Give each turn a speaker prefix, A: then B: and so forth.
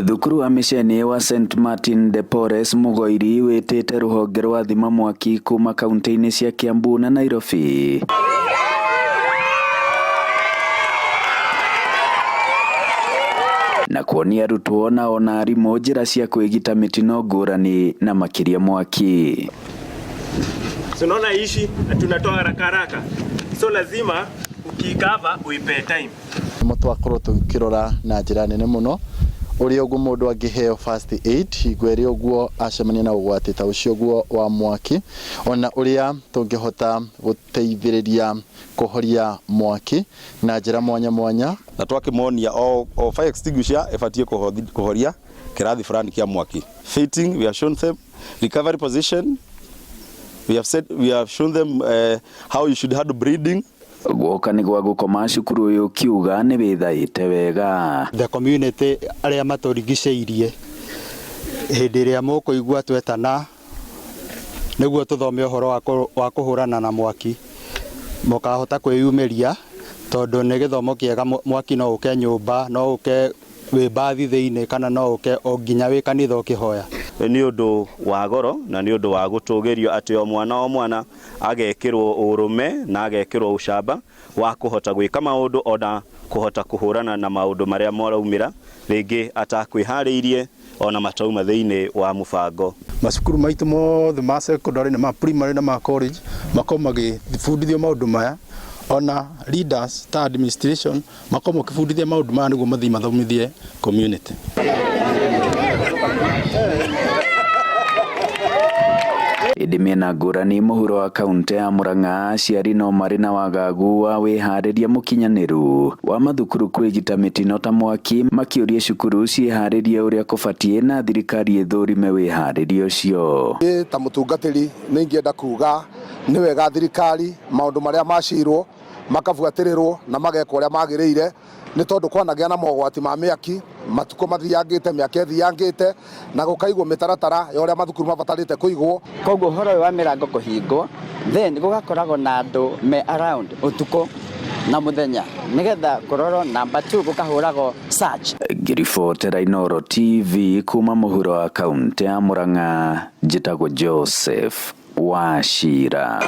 A: Thukuru wa mĩceni wa St Martin de Porres Mugoiri wĩtĩte rũhonge rwa thima mwaki kuma kaunti-inĩ cia Kiambu na Nairobi. Na kuonia arutwo na ona arimũ njĩra cia kwĩgita mĩtino ngũrani na makĩria mwaki.
B: Unaona ishi tunatoa haraka haraka, so lazima ukicover uipe time.
C: Nĩmo twakorwo tũkĩrora na njĩra nene mũno ũrĩa ũguo mũndũ angĩheo first aid hingo ĩrĩa ũguo acemania na ũgwati ta ũcio ũguo wa mwaki, ona ũrĩa tũngĩhota gũteithĩrĩria kũhoria mwaki na njĩra mwanya mwanya.
D: Na twakĩmonia o fire extinguisher ĩbatiĩ kũhoria kĩrathi fulani kĩa mwaki. Fitting, we have shown them recovery position, we have said, we have shown them how you should handle bleeding.
A: Gwoka nĩ gwa gũkoma cukuru ũyũ ũkiuga nĩ wĩthaĩte wega.
E: The community arĩa matũrigicĩirie hĩndĩ ĩrĩa mũkũigua twetana nĩguo tũthome ũhoro wa kũhũrana na mwaki, mũkahota kwĩyumĩria tondũ nĩ gĩthomo kĩega. Mwaki no ũke nyũmba, no ũke wĩ mbathi thĩinĩ, kana no ũke o nginya wĩ kanitha ũkĩhoya.
F: Nĩ ũndũ wa goro na nĩ ũndũ wa gũtũgĩrio atĩ o mwana o mwana agekĩrwo ũrũme na agekĩrwo ũcamba wa kũhota gwĩka maũndũ ona kũhota kũhũrana na maũndũ marĩa moraumĩra rĩngĩ atakwĩharĩirie ona matauma thĩinĩ wa mũbango.
G: Macukuru maitũ mothe ma secondary na ma primary na ma college makorwo magĩbundithio maũndũ maya, ona leaders ta administration makorwo makĩbundithia maũndũ maya nĩguo mathiĩ mathomithie community.
A: Ĩndĩ mĩena ngũrani mũhuro wa kaunti ya Murang'a, aciari no marĩ na wagagu wa wĩharĩria mũkinyanĩru wa mathukuru kwĩgita mĩtino ta mwaki, makĩũria cukuru ciĩharĩrie ũrĩa kũbatiĩ na thirikari ĩthũrime wĩharĩria ũcio.
H: Ta mũtungatĩri nĩ ingĩenda kuga nĩ wega thirikari maũndũ marĩa macirwo makabuatĩrĩrwo na magekwo ũrĩa magĩrĩire, nĩ tondũ kwanagĩa na mogwati ma mĩaki matukũ mathiangĩte, mĩaka ĩthiangĩte, na gũkaigwo mĩtaratara ya ũrĩa mathukuru mabatarĩte kũigwo.
I: Koguo ũhoro ũyũ wa mĩrango kũhingwo, then gũgakoragwo na andũ me around ũtukũ na mũthenya nĩgetha kũrorwo. Number 2, gũkahũragwo search.
A: Ngĩribotera Inooro TV kuma mũhuro wa kaunti ya Murang'a, njĩtagwo Joseph Wachira.